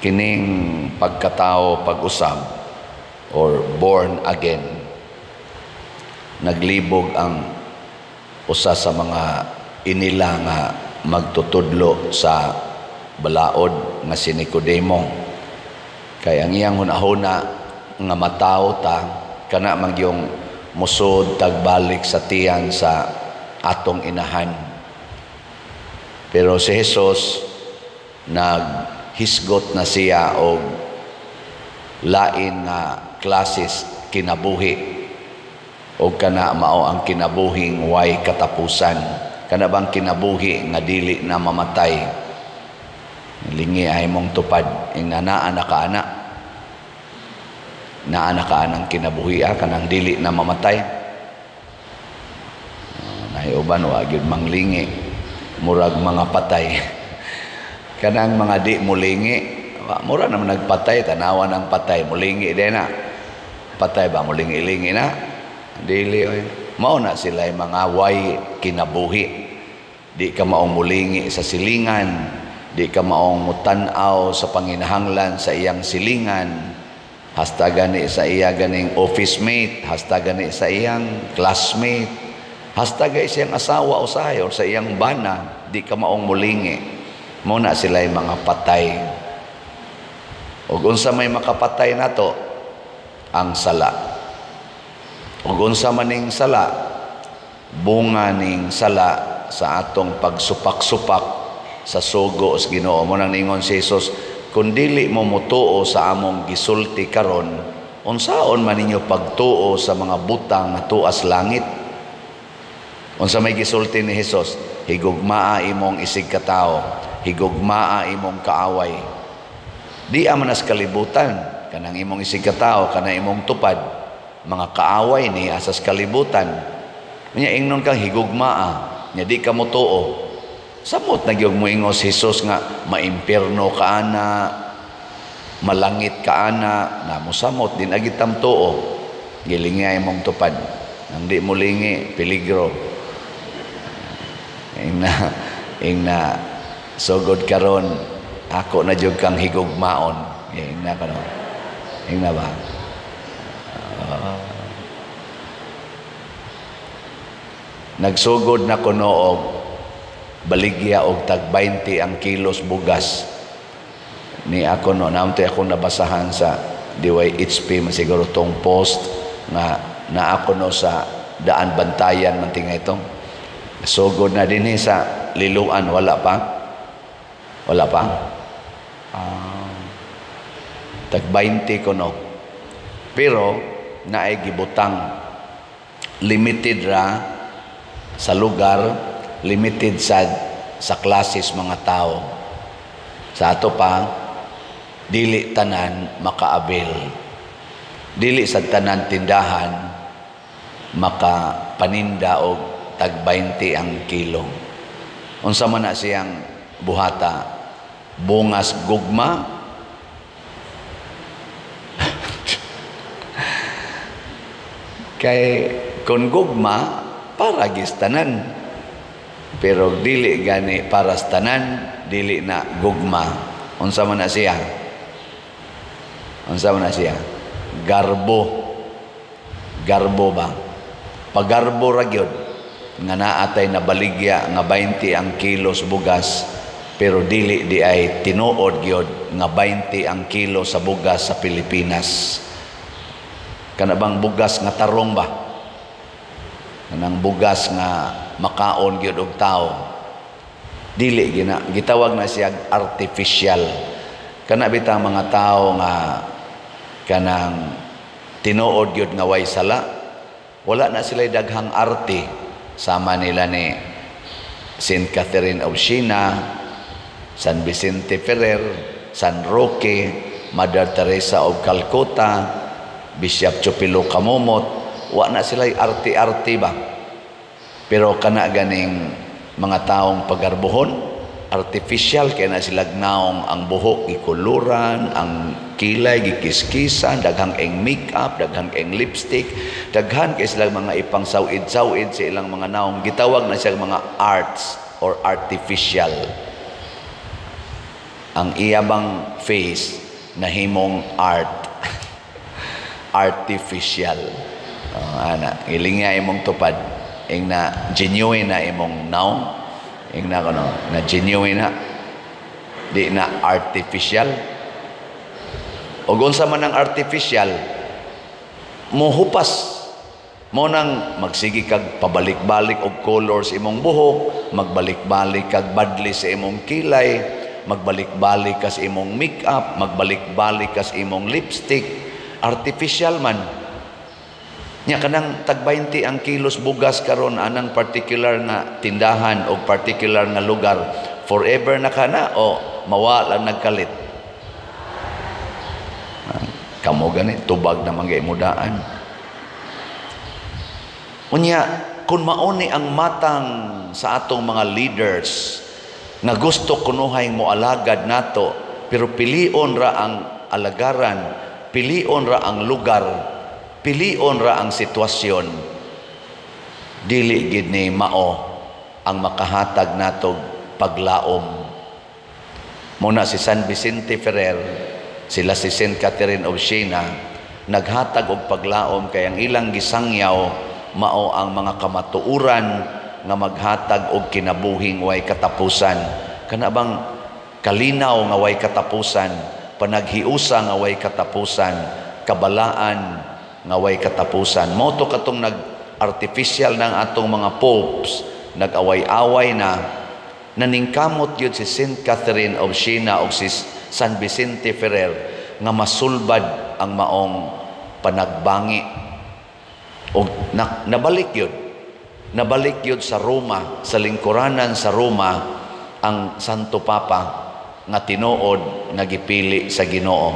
Kining pagkatao pag-usab or born again, naglibog ang usa sa mga inila nga magtutudlo sa balaod nga si Nicodemo. Kay ang iyang hunahuna nga matawo ta kana magyong musod tagbalik sa tiyan sa atong inahan. Pero si Jesus, naghisgot na siya og lain nga klases kinabuhi, og kana mao ang kinabuhing way katapusan, kana bang kinabuhi nga dili na mamatay. Lingi ay mong tupad ing naa na ka ana, naa na ka anang kinabuhi, kanang dili na mamatay. Naay uban wa gyud manglingi, murag mga patay. Kanang mga di mulingi, mura naman nagpatay. Tanawa ng patay, mulingi din na. Patay ba mulingi-lingi na? Dili oy. Mao na sila mga way kinabuhi. Di ka maong mulingi sa silingan, di ka maong mutan-aw sa panginahanglan sa iyang silingan, hasta gani sa iya ganing office mate, hasta gani sa iyang classmate, hasta gani sa iyang asawa usahay or sa iyang bana, di ka maong mulingi. Mao na sila mga patay. Ug unsa may makapatay nato? Ang sala. Ug unsa maning sala? Bunga ning sala sa atong pagsupak-supak sa sugo sa Ginoo. Mo nang ningon si Jesus, "Kung dili mo mutuo sa among gisulti karon, unsaon man ninyo pagtuo sa mga butang nga tuas langit?" Unsa may gisulti ni Jesus? Higugmaa imong isig katawo, higugmaa imong kaaway. Di man as kalibutan, kanang imong isig katawo, kanang imong tupad, mga kaaway ni asas kalibutan. Nya ingnon kang higugmaa, nya di ka motuo. Samot na gyud mo ingos Jesus nga maimpierno ka ana, malangit ka ana, na mosamot din agi tamtuo. Gilingay imong tupad. Nang di mo lingi, peligro. Ing na sugod karon ako na jud kang higugmaon. Ing na kano. Ing na ba? Nagsugod na kuno og baligya og tag 20 ang kilos bugas ni ako no, naamtoy ako nabasahan sa DYHP man siguro tong post nga na ako no sa Daan Bantayan man tinga itong sugod na dinhi sa Liloan. Wala pa, wala pa. Tag 20 kuno, pero naay gibutang limited ra sa lugar, limited sa klases mga tao. Sa ato pa, dili tanan makaabil, dili sa tanan tindahan makapaninda og tag 20 ang kilo. Unsa man na siyang buhata? Bungas gugma. Kay kung gugma para gistanan, pero dili gani para sa tanan, dili na gugma. Unsa man na siya? Unsa man na siya? Garbo. Garbo ba? Pagarbo ra gyud nga naatay na baligya nga 20 ang kilos bugas, pero dili di ay tinuod gyud nga 20 ang kilo sa bugas sa Pilipinas. Kana bang bugas nga tarong ba? Kanang bugas nga makaon gyud og tao. Dili gina, gitawag na siya artificial. Kana bitang mga tao nga kanang tinuod gyud nga way sala, wala na sila daghang arte. Sama nila ni Saint Catherine of Siena, San Vicente Ferrer, San Roque, Mother Teresa of Calcutta, Bishop Chupilo Camomot, wa na sila arte-arte ba. Pero kana ganing mga taong pagarbuhon, artificial kay na sila naong ang buhok gikuluran, ang kilay gikiskisan, daghang eng makeup, daghang eng lipstick, daghan kay sila mga ipang sawid-sawid sa ilang mga naong. Gitawag na siya mga arts or artificial. Ang iya bang face nahimong art, artificial. Oh, ana, gilingi imong tupad, ing na genuine na imong naong, ing na kuno na genuine na, di na artificial. Og unsa man ang artificial, mohupas. Mo nang magsige kag pabalik-balik og colors imong buhok, magbalik-balik kag badli sa imong kilay, magbalik-balik ka sa imong makeup, magbalik-balik ka sa imong lipstick, artificial man. Nya kanang tag 20 ang kilos bugas karon anang particular nga tindahan o particular nga lugar, forever na kana o mawa lang nagkalit? Kamo gani tubag na man mudaan. Unya, kung mauni ang matang sa atong mga leaders nga gusto kunuhay mo alagad nato, pero pilion ra ang alagaran, pilion ra ang lugar, pilion ra ang sitwasyon, dili gid ni mao ang makahatag natog paglaom. Muna si San Vicente Ferrer, sila si Saint Catherine of Siena, naghatag og paglaom kay ang ilang gisangyaw mao ang mga kamatuoran nga maghatag og kinabuhing way katapusan. Kana bang kalinaw nga way katapusan, panaghiusa nga way katapusan, kabalaan nga way katapusan. Mao to katong nag-artificial ng atong mga popes, nag-away-away na, naningkamot yun si Saint Catherine of Siena o si San Vicente Ferrer nga masulbad ang maong panagbangi. O nabalik yun. Nabalik yun sa Roma, sa lingkuranan sa Roma, ang Santo Papa nga tinuod nga gipili sa Ginoo.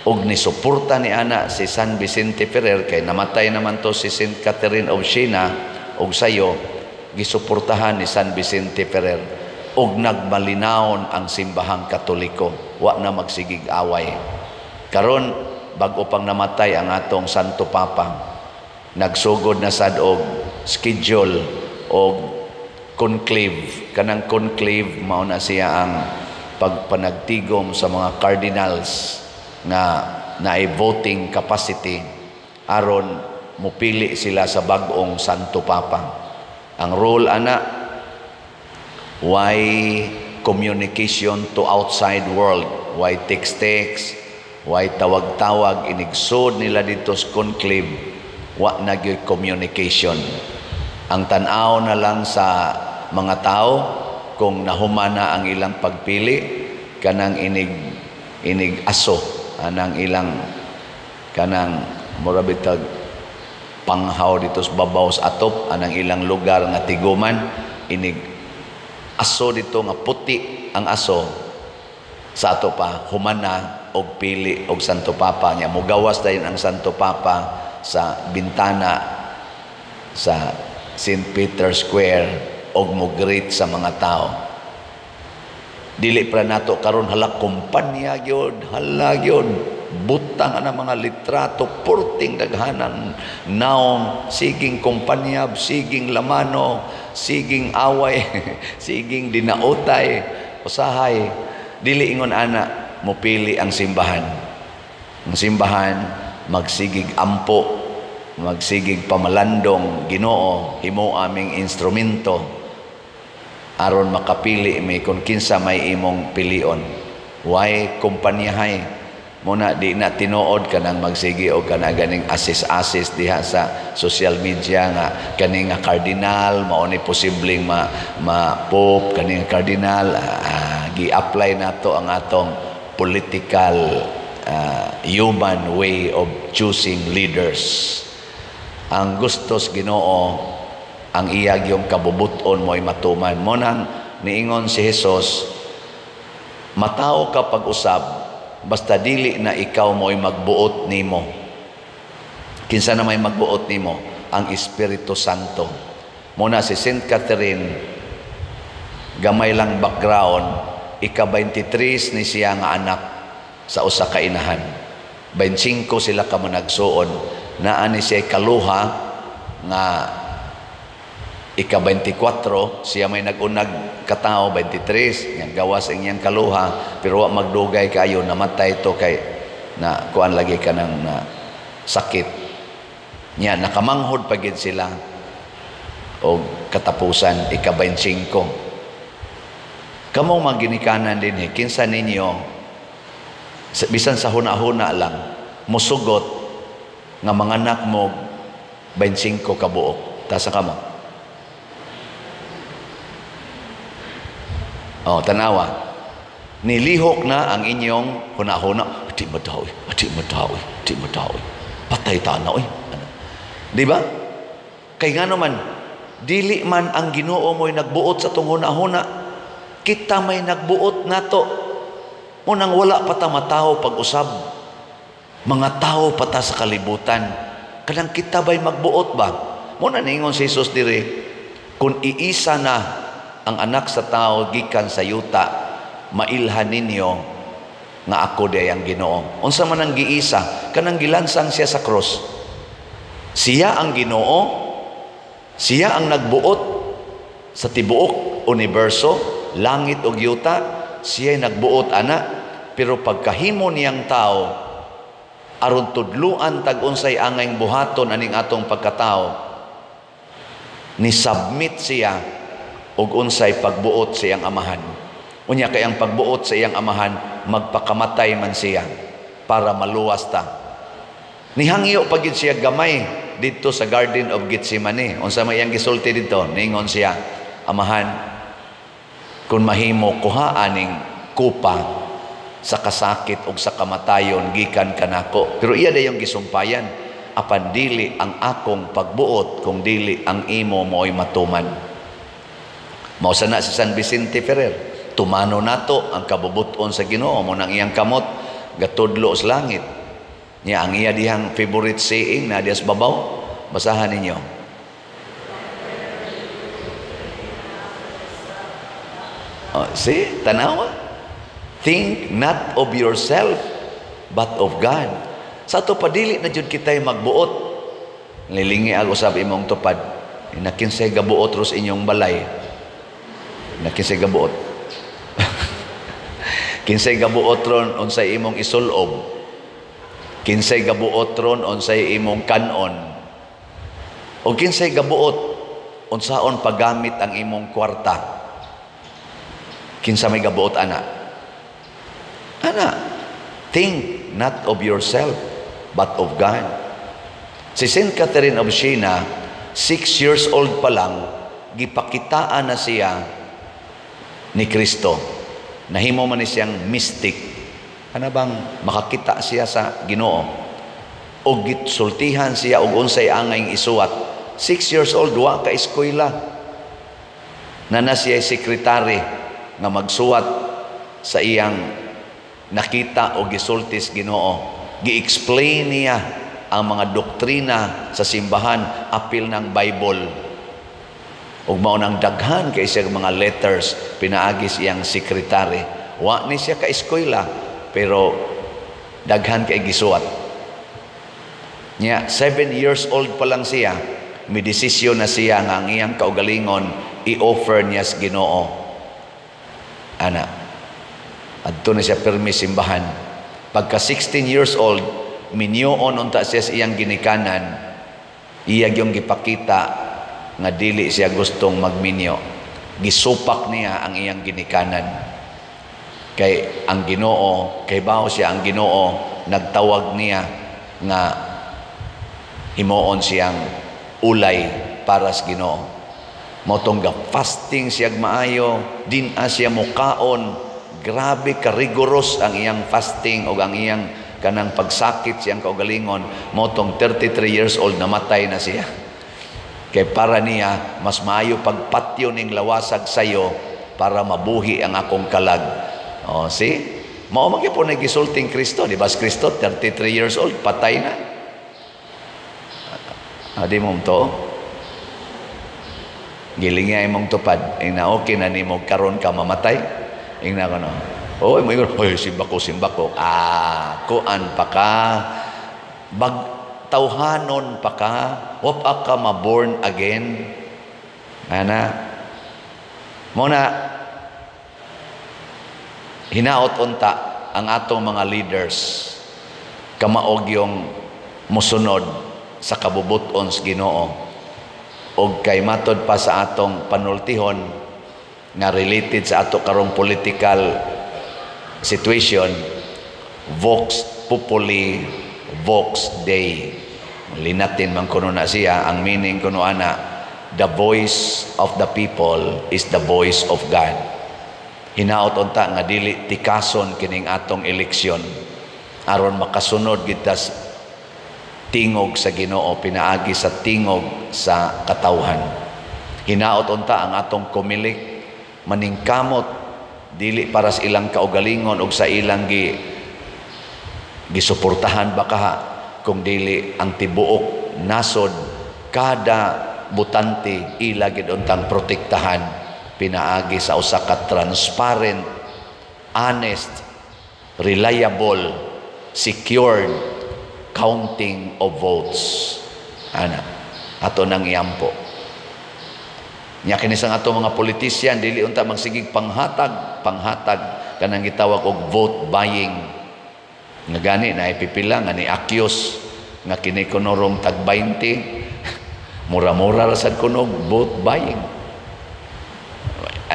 Og nisuporta ni ana si San Vicente Ferrer, kay namatay naman to si Saint Catherine of Siena, og sayo gisuportahan ni San Vicente Ferrer og nagmalinawon ang Simbahang Katoliko, wa na magsigig away. Karon bag-o pang namatay ang atong Santo Papa, nagsugod na sad og schedule og conclave. Kanang conclave, mao na siya ang pagpanagtigom sa mga cardinals nga naay voting capacity aron mupili sila sa bag-ong Santo Papa. Ang role ana, why communication to outside world, why text-text, why tawag-tawag, inigsod nila dito sa conclave, wa na gyud communication. Ang tan-aw na lang sa mga tao kung nahuman na ang ilang pagpili, kanang inig inig aso anang ilang kanang mura bitag panghaw dito sa babaw sa atop anang ilang lugar nga tiguman, inig aso dito nga puti ang aso sa ato pa, humana og pili og Santo Papa niya. Mugawas dayon ang Santo Papa sa bintana sa St. Peter Square og mo-greet sa mga tao. Dili pa nato karon, hala, kumpanya gyud, hala gyud, butang na mga litrato, purting daghanan naong, siging kumpanya, siging lamano, siging away, siging dinautay, usahay dili ingon ana mupili ang simbahan. Ang simbahan magsigig ampo, magsigig pamalandong, "Ginoo, himo aming instrumento aron makapili mi kung kinsa may imong pilion." Why kumpanyahay muna, di na tinuod kanang magsigi o kana ganing asis-asis diha sa social media nga kani nga cardinal mao ni posibleng ma pope, kani nga cardinal. Gi-apply nato ang atong political human way of choosing leaders. Ang gustos Ginoo, ang iya yung kabubuton mo'y matuman. Mo nang niingon si Jesus, "Matawo ka pag-usab basta dili na ikaw mo'y magbuot nimo." Kinsa na may magbuot nimo? Ang Espiritu Santo. Muna si Saint Catherine, gamay lang background, ika-23 ni siya nga anak sa usa ka inahan. 25 sila ka managsuon. Naa ni siya kaluha nga Ika 24, siya may nag-unag katao, 23, nga gawas ang iyang kaluha, pero wa magdugay kayo, namatay to kay na kuan lagi ka ng na sakit. Nya nakamanghod pa gid sila og katapusan ika 25. Kamo mga ginikanan dinhi, kinsa ninyo bisan sa huna-huna lang musugot nga manganak mo 25 ka buok? Tasa kamo. Oh, tanawa. Nilihok na ang inyong huna-huna. Di ba daw, di ba daw, di ba daw. Patay ta na, oy. Ano? Di ba? Kay nga naman, dili man ang Ginoo mo'y nagbuot sa tong huna-huna. Kita may nagbuot nato. Munang wala pa ta matao pag-usab. Mga tao pa ta sa kalibutan. Kanang kita ba'y magbuot ba? Muna ningon si Jesus diri, kung iisa na ang anak sa tao gikan sa yuta, mailhan ninyo nga ako di ang Ginoo. Unsa man ang giisa? Kanang gilansang siya sa krus. Siya ang Ginoo, siya ang nagbuot sa tibuok universo, langit ug yuta, siya nagbuot ana, pero pagkahimo niyang tao, aron tudluan tag unsay angay buhaton aning atong pagkatao, ni submit siya og unsay pagbuot sa iyang amahan. Unya kay ang pagbuot sa iyang amahan, magpakamatay man siya para maluwas ta. Nihangyo pagid siya gamay didto sa Garden of Gethsemane. Unsa may iyang gisulti didto? Ningon siya, "Amahan, kung mahimo kuha aning kupa sa kasakit og sa kamatayon gikan kanako." Pero iya dayong gisumpayan, apan dili ang akong pagbuot kung dili ang imo mo'y matuman. Mao sana si San Vicente Ferrer. Tumano nato ang kabubuton sa Ginoo, mo nang iyang kamot gatudlo sa langit. Nya ang iya dihang favorite saying na dias babaw, basahan ninyo. Oh, see, tanawa. Think not of yourself but of God. Sa ato padili na jud kitay magbuot. Lilingi ako usab imong tupad. Nakinsay gabuot ros inyong balay. Nakinsay gabuot. Kinsay gabuot ron unsay imong isulob. Kinsay gabuot ron unsay imong kanon. O kinsay gabuot unsaon paggamit ang imong kwarta. Kinsa may gabuot ana? Ana, think not of yourself but of God. Si Saint Catherine of Siena, 6 years old pa lang, gipakitaan na siya ni Kristo. Nahimo man ni siyang mystic. Ano bang makakita siya sa Ginoo? O gitsultihan siya og unsay angay isuwat. 6 years old, wa ka eskwela. Na siya sekretary nga magsuwat sa iyang nakita o gisultis Ginoo. Gi-explain niya ang mga doktrina sa simbahan apil ng Bible. Ug mao nang daghan kay siya mga letters pinaagi siyang sekretary. Wa ni siya ka eskwela pero daghan kay gisuwat. Nya 7 years old pa lang siya, may desisyon na siya nga ang iyang kaugalingon i-offer niya sa Ginoo. Ana, adto na siya pirmi simbahan. Pagka 16 years old, minyoon unta siya sa iyang ginikanan, iya gyung gipakita nga dili siya gustong magminyo. Gisupak niya ang iyang ginikanan. Kay ang Ginoo, kay bao siya ang Ginoo, nagtawag niya nga himuon siyang ulay para sa Ginoo. Motong ga fasting siya maayo, din siya mukaon. Grabe ka rigorous ang iyang fasting o ang iyang kanang pagsakit siyang kaugalingon. Motong 33 years old namatay na siya. Kay para niya mas maayo pagpatyo ning lawasag sayo para mabuhi ang akong kalag. Oh, see? Mao man gyud po nagisulting Kristo, di ba? Si Kristo 33 years old patay na. Adi mo to. Gilingi imong tupad, ingna okay na nimo karon ka mamatay. Ingna ko no. Oy, mo ingon, oy simbako simbako. Ah, kuan pa ka. Bag tawhanon pa ka, wap ka ma-born again. Ana mo na, hinaot unta ang atong mga leaders kamaog yung musunod sa kabubuton sa Ginoo, og kay matod pa sa atong panultihon nga related sa ato karong political situation, "Vox populi, vox Dei." Linatin man kuno na siya. Ang meaning kuno ana, the voice of the people is the voice of God. Hinaot unta nga dili tikason kining atong eleksyon aron makasunod kita tingog sa Ginoo pinaagi sa tingog sa katawhan. Hinaot unta ang atong Comelec maningkamot, dili para sa ilang kaugalingon og sa ilang gisuportahan ba kaha, kung dili ang tibuok nasod, kada botante ila gid untang protektahan pinaagi sa usa ka transparent, honest, reliable, secured counting of votes. Ana ato nang iampo nya kini sa ato mga politisyan, dili unta magsigig panghatag panghatag, kanang gitawag og vote buying, nga gani na ipipila nga ni accuse nga kini kunorong tag 20, mura-mura ra sad kuno vote buying.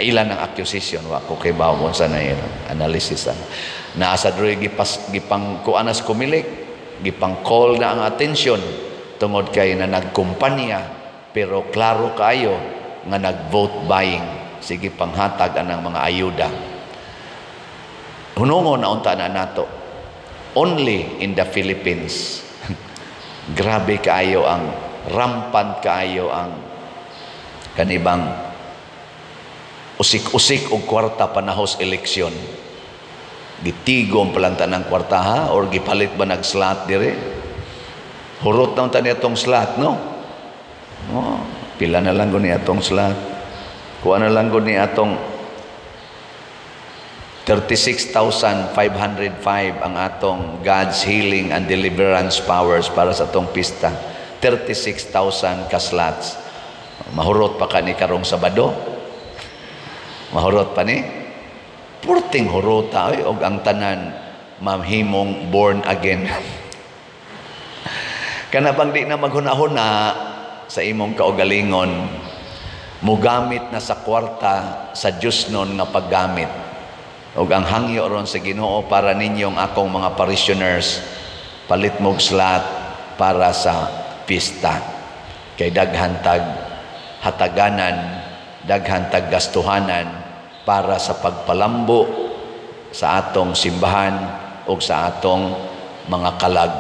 Ilan ang accusation, wa ko kay bawo sa na analysis ana. Naa sa diri gipas gipang kuan sa Comelec, gipang call na ang attention tungod kay na nagkumpanya, pero klaro kaayo nga nag-vote buying, sige panghatag anang mga ayuda. Hunungon na unta na nato. Only in the Philippines, grabe kaayo ang rampant kaayo ang kanibang usik-usik og kwarta panahos eleksyon. Gitigom palanta ng kwarta ha, or gipalit ba nag slot dire? Hurot na unta niya tong slot, no? Oh, pila na lang ni atong slot. Kuha na lang ni atong 36,505 ang atong God's healing and deliverance powers para sa atong pista. 36,000 ka slots. Mahurot pa ka ni karong Sabado. Mahurot pa ni. Purting hurota oy, og ang tanan mahimong born again. Kana bang di na maghuna-huna sa imong kaugalingon, mugamit na sa kwarta sa Diyos nun nga paggamit. Og ang hangyo ron sa Ginoo para ninyong akong mga parishioners, palit mog slot para sa pista. Kay daghan tag hataganan, daghan tag gastuhanan para sa pagpalambo sa atong simbahan o sa atong mga kalag.